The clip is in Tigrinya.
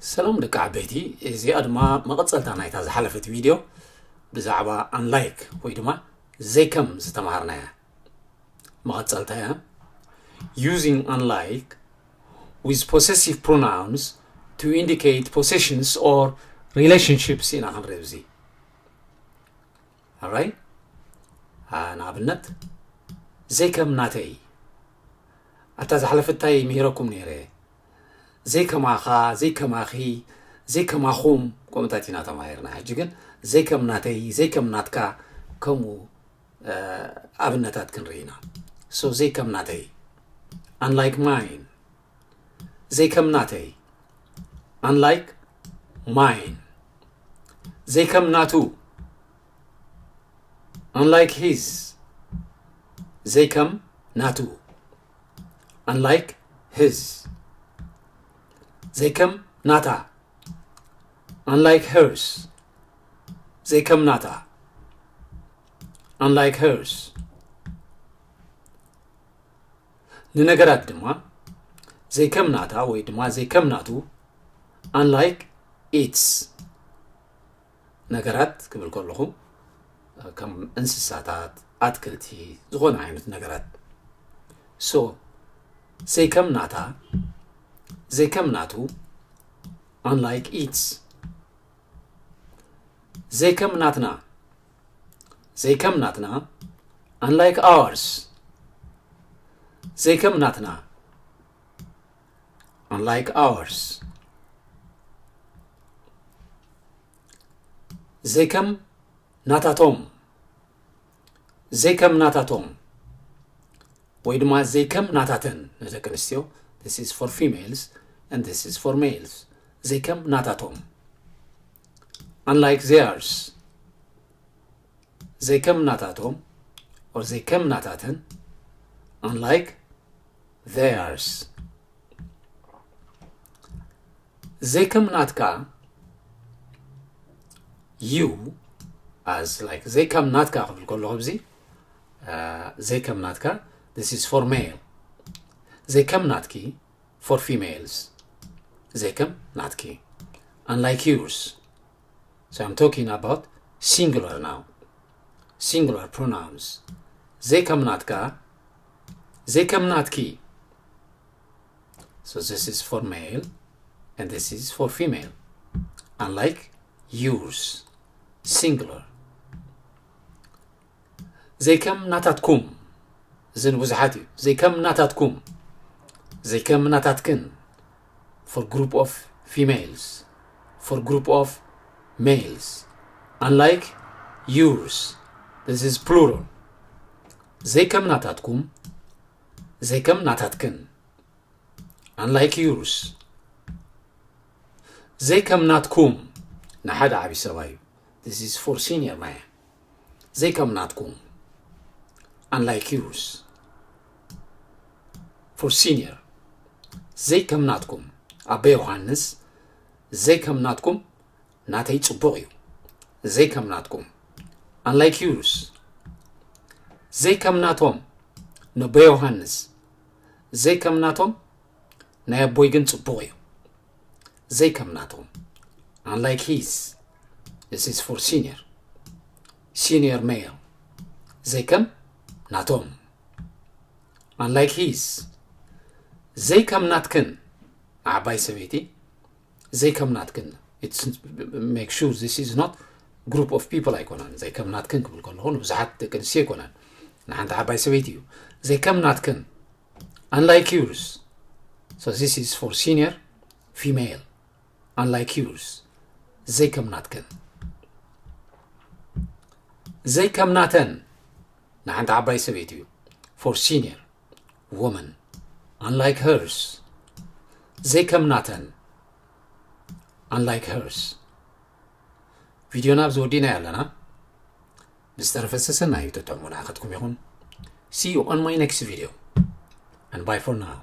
ሰላም ደቂ ዓበይቲ፣ እዚኣ ድማ መቐጸልታ ናይታ ዝሓለፈት ቪድዮ ብዛዕባ unlike ወይ ድማ ዘይከም ዝተማሃርናያ መቐጸልታ እያ። Using unlike with possessive pronouns to indicate possessions or relationships ኢና ክንርኢ ኣብዚ። Alright? ንኣብነት ዘይከም ናተይ፣ ኣብታ ዝሓለፈት እንታይ ምሂረኩም ነይረ? ዘይከማኻ፣ ዘይከማኺ፣ ዘይከማኹም ከምኡታት ኢና ተማሂርና። ሕጂ ግን ዘይከም ናተይ፣ ዘይከም ናትካ ከምኡ ኣብነታት ክንርኢ ኢና። So ዘይከም ናተይ፣ unlike mine። ዘይከም ናተይ፣ unlike mine። ዘይከም ናቱ፣ unlike his። ዘይከም ናቱ፣ unlike his። ዘይከም ናታ፣ unlike hers። ዘይከም ናታ፣ unlike hers። ንነገራት ድማ ዘይከም ናታ ወይ ድማ ዘይከም ናቱ፣ unlike its። ነገራት ክብል ከለኹ ከም እንስሳታት፣ ኣትክልቲ፣ ዝኾነ ዓይነት ነገራት። So ዘይከም ናታ፣ ዘይከም ናቱ፣ unlike its። ዘይከም ናትና፣ ዘይከም ናትና፣ unlike ours። ዘይከም ናትና፣ unlike ours። ዘይከም ናታቶም፣ ዘይከም ናታቶም፣ ወይ ድማ ዘይከም ናታተን ንደቂ ኣንስትዮ። This is for females and this is for males። ዘይከም ናታቶም፣ unlike theirs። ዘይከም ናታቶም or ዘይከም ናታተን፣ unlike theirs። ዘይከም ናትካ፣ you as like፣ ዘይከም ናትካ ክብል ከለኹ ኣብዚ ዘይከም ናትካ፣ this is for male። ዘይከም ናትኪ፣ for females። ዘይከም ናትኪ፣ unlike yours። So I'm talking about singular now, singular pronouns። ዘይከም ናትካ፣ ዘይከም ናትኪ። So this is for male and this is for female, unlike yours, singular። ዘይከም ናታትኩም፣ እዚ ንብዙሓት እዩ። ዘይከም ናታትኩም፣ ዘይከም ናታትክን፣ for group of females, for group of males, unlike yours, this is plural። ዘይከም ናታትኩም፣ ዘይከም ናታትክን፣ unlike yours። ዘይከም ናትኩም፣ ንሓደ ዓቢ ሰብኣይ እዩ። This is for senior man። ዘይከም ናትኩም፣ unlike yours፣ for senior። ዘይከም ናትኩም፣ ኣቦ ዮሃንስ፣ ዘይከም ናትኩም፣ ናተይ ጽቡቕ እዩ። ዘይከም ናትኩም፣ unlike yours። ዘይከም ናቶም፣ ነቦ ዮሃንስ፣ ዘይከም ናቶም፣ ናይ ኣቦይ ግን ጽቡቕ እዩ። ዘይከም ናቶም፣ unlike his። This is for senior፣ senior male። ዘይከም ናቶም፣ unlike his። ዘይከም ናትክን፣ ንዓባይ ሰበይቲ፣ ዘይከም ናትክን። It's make sure this is not group of people ኣይኮነን። ዘይከም ናትክን ክብል ከለኹ ንብዙሓት ደቂ ኣንስትዮ ኣይኮነን፣ ንሓንቲ ዓባይ ሰበይቲ እዩ። ዘይከም ናትክን፣ unlike yours። So this is for senior female, unlike yours። ዘይከም ናትክን። ዘይከም ናተን፣ ንሓንቲ ዓባይ ሰበይቲ እዩ፣ for senior woman፣ unlike hers። ዘይከም ናተን፣ unlike hers። ቪድዮና ኣብዚ ወዲእናዮ ኣለና። ብዝተረፈ ሰሰናዩ፣ ተጥዕሙና ኣኸትኩም ይኹን። See you on my next video and bye for now።